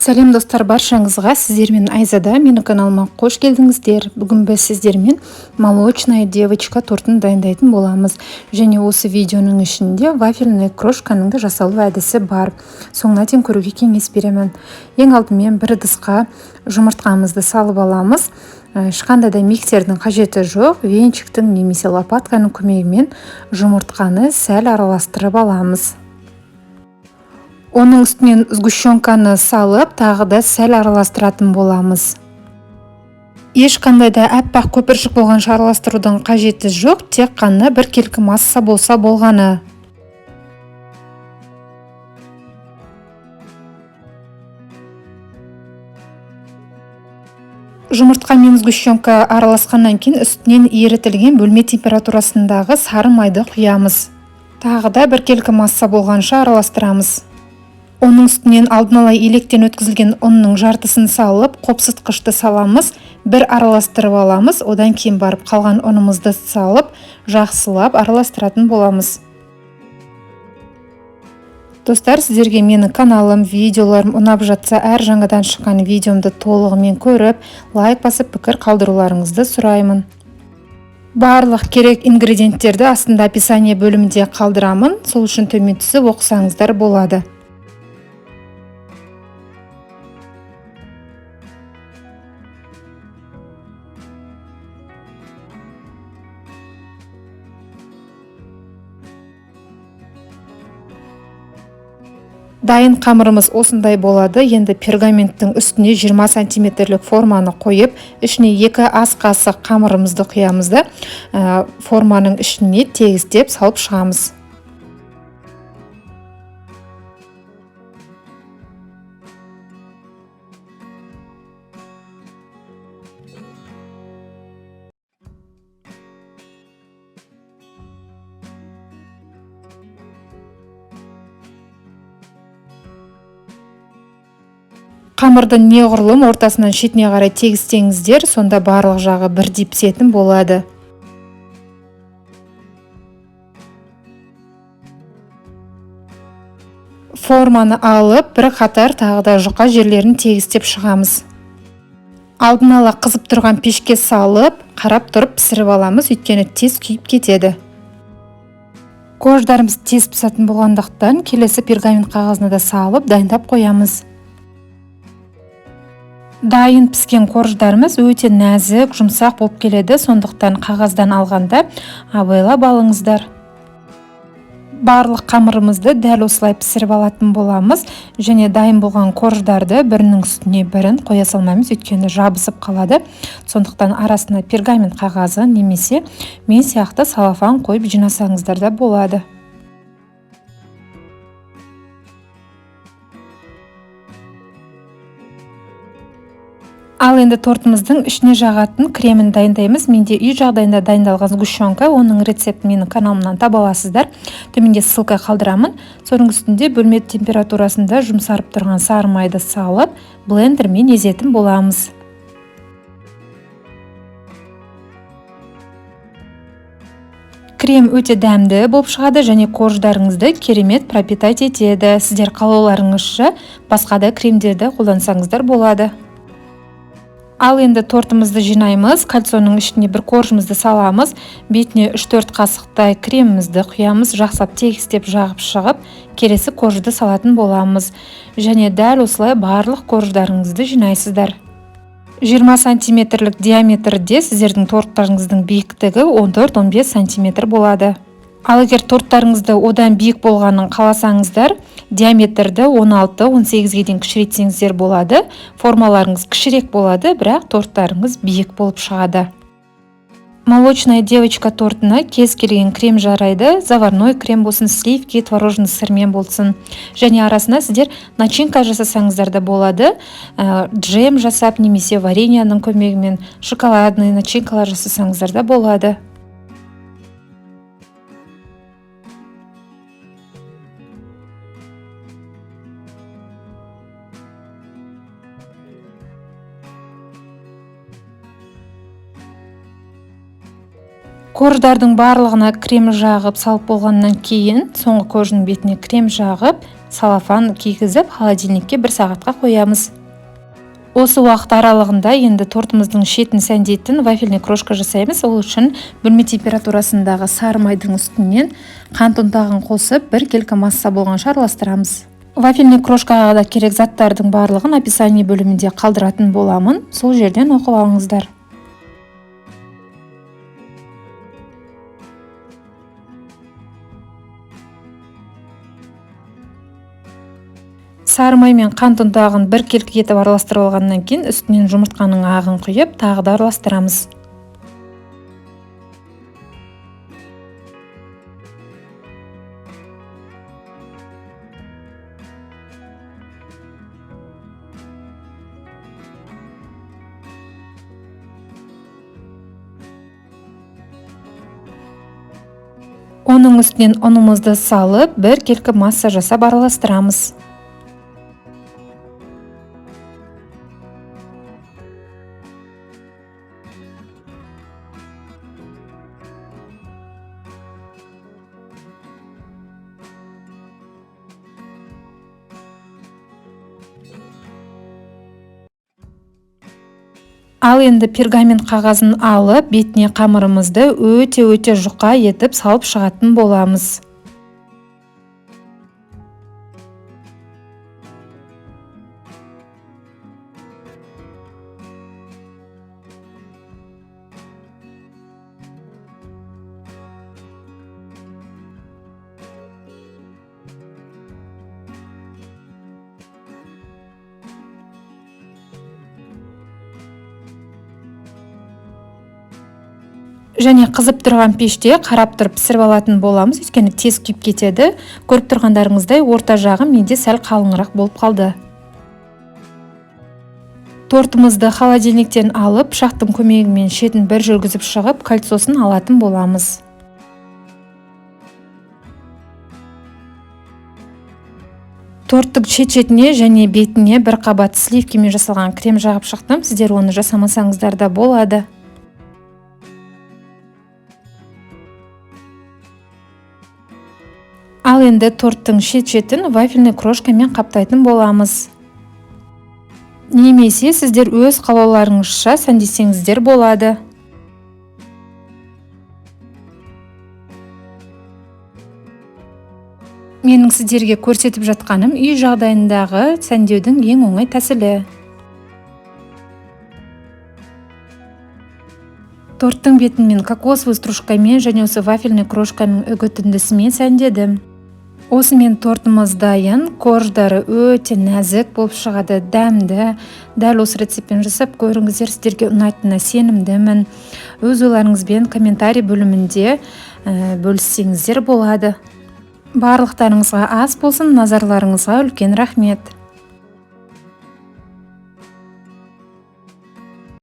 Сәлем, достар, баршаңызға! Сіздермен Айзада. Менің каналыма қош келдіңіздер. Бүгін біз сіздермен молочная девочка тортын дайындайтын боламыз. Және осы видеоның ішінде вафельный крошканың да жасалу әдісі бар. Соңына дейін көруге кеңес беремін. Ең алдымен бір ыдысқа жұмыртқамызды салып аламыз. Ешқандай да миксердің қажеті жоқ, венчиктің немесе лопатканың көмегімен жұмыртқаны сәл араластырып аламыз. Оның үстінен сгущенканы салып, тағы да сәл араластыратын боламыз. Ешқандай да аппақ көпіршік болғанша араластырудың қажеті жоқ, тек қана біркелкі масса болса болғаны. Жұмыртқа мен сгущенка араласқаннан кейін үстінен ерітілген бөлме температурасындағы сары майды құямыз. Тағы да біркелкі масса болғанша араластырамыз. Оның үстінен алдын ала електен өткізілген ұнның жартысын салып, қопсытқышты саламыз, бір араластырып аламыз. Одан кейін барып қалған ұнымызды салып, жақсылап араластыратын боламыз. Достар, сіздерге менің каналым, видеоларым ұнап жатса, әр жаңадан шыққан видеомды толығымен көріп, лайк басып, пікір қалдыруларыңызды сұраймын. Барлық керек ингредиенттерді астында описание бөлімінде қалдырамын, сол үшін төмен түсіп оқысаңыздар болады. Дайын қамырымыз осындай болады. Енді пергаменттің үстіне 20 сантиметрлік форманы қойып, ішіне 2 ас қасық қамырымызды құямыз да, форманың ішіне тегістеп салып шығамыз. Қамырды неғұрлым ортасынан шетіне қарай тегістеңіздер, сонда барлық жағы бірдей пісетін болады. Форманы алып, бір қатар тағы да жұқа жерлерін тегістеп шығамыз. Алдын ала қызып тұрған пешке салып, қарап тұрып пісіріп аламыз, өйткені тез күйіп кетеді. Корждарымыз тез пісетін болғандықтан, келесі пергамент қағазына да салып, дайындап қоямыз. Дайын піскен корждарымыз өте нәзік, жұмсақ болып келеді, сондықтан қағаздан алғанда абайлап алыңыздар. Барлық қамырымызды дәл осылай пісіріп алатын боламыз және дайын болған корждарды бірінің үстіне бірін қоя салмаймыз, өйткені жабысып қалады. Сондықтан арасына пергамент қағазы немесе мен сияқты салафан қойып жинасаңыздар да болады. Ал енді тортымыздың ішіне жағатын кремін дайындаймыз. Менде үй жағдайында дайындалған сгущенка, оның рецептін менің каналымнан таба аласыздар. Төменде ссылка қалдырамын. Соның үстінде бөлме температурасында жұмсарып тұрған сары майды салып, блендермен езетін боламыз. Крем өте дәмді болып шығады және корждарыңызды керемет пропитать етеді. Сіздер қалауларыңызша басқа да кремдерді қолдансаңыздар болады. Ал енді тортымызды жинаймыз. Кальцоның ішіне бір коржымызды саламыз. Бетіне 3-4 қасықтай кремімізді құямыз. Жақсылап тегістеп жағып шығып, келесі коржды салатын боламыз. Және дәл осылай барлық корждарыңызды жинайсыздар. 20 сантиметрлік диаметрде сіздердің торттарыңыздың биіктігі 14-15 сантиметр болады. Ал егер торттарыңызды одан биік болғанын қаласаңыздар, диаметрді 16-18-ге дейін кішірейтсеңіздер болады. Формаларыңыз кішірек болады, бірақ торттарыңыз биік болып шығады. Молочная девочка тортына кез келген крем жарайды, заварной крем болсын, сливки, творожный сырмен болсын. Және арасына сіздер начинка жасасаңыздар да болады. Джем жасап немесе вареньяның көмегімен шоколадный начинкалар жасасаңыздар да болады. Корждардың барлығына крем жағып салып болғаннан кейін, соңғы корждың бетіне крем жағып, Салафан кигізіп, холодильникке 1 сағатқа қоямыз. Осы уақыт аралығында енді тортымыздың шетін сәндейтін вафельный крошка жасаймыз. Ол үшін бөлме температурасындағы сары майдың үстінен қант ұнтағын қосып, біркелкі масса болғанша араластырамыз. Вафельный крошкаға да керек заттардың барлығын описание бөлімінде қалдыратын боламын. Сол жерден оқып алыңыздар. Сары май мен қант ұнтағын біркелкі етіп араластырып алғаннан кейін үстінен жұмыртқаның ағын құйып, тағы да араластырамыз. Оның үстінен ұнымызды салып, біркелкі масса жасап араластырамыз. Ал енді пергамент қағазын алып, бетіне қамырымызды өте-өте жұқа етіп салып шығатын боламыз. Және қызып тұрған пеште қарап тұрып пісіріп алатын боламыз, өйткені тез күйіп кетеді. Көріп тұрғандарыңыздай, орта жағы менде сәл қалыңырақ болып қалды. Тортымызды холодильниктен алып, пышақтың көмегімен шетін бір жүргізіп шығып, кольцосын алатын боламыз. Торттың шет-шетіне және бетіне бір қабат сливкамен жасалған крем жағып шықтым. Сіздер оны жасамасаңыздар да болады. Ал енді торттың шет-шетін вафельный крошкамен қаптайтын боламыз. Немесе сіздер өз қалауларыңызша сәндесеңіздер болады. Менің сіздерге көрсетіп жатқаным үй жағдайындағы сәндеудің ең оңай тәсілі. Торттың бетін мен кокосовый стружкамен және осы вафельный крошканың үгітіндісімен сәндедім. Осымен тортымыз дайын, корждары өте нәзік болып шығады, дәмді. Дәл осы рецептпен жасап көріңіздер, сіздерге ұнайтынына сенімдімін. Өз ойларыңызбен комментарий бөлімінде бөліссеңіздер болады. Барлықтарыңызға ас болсын, назарларыңызға үлкен рахмет.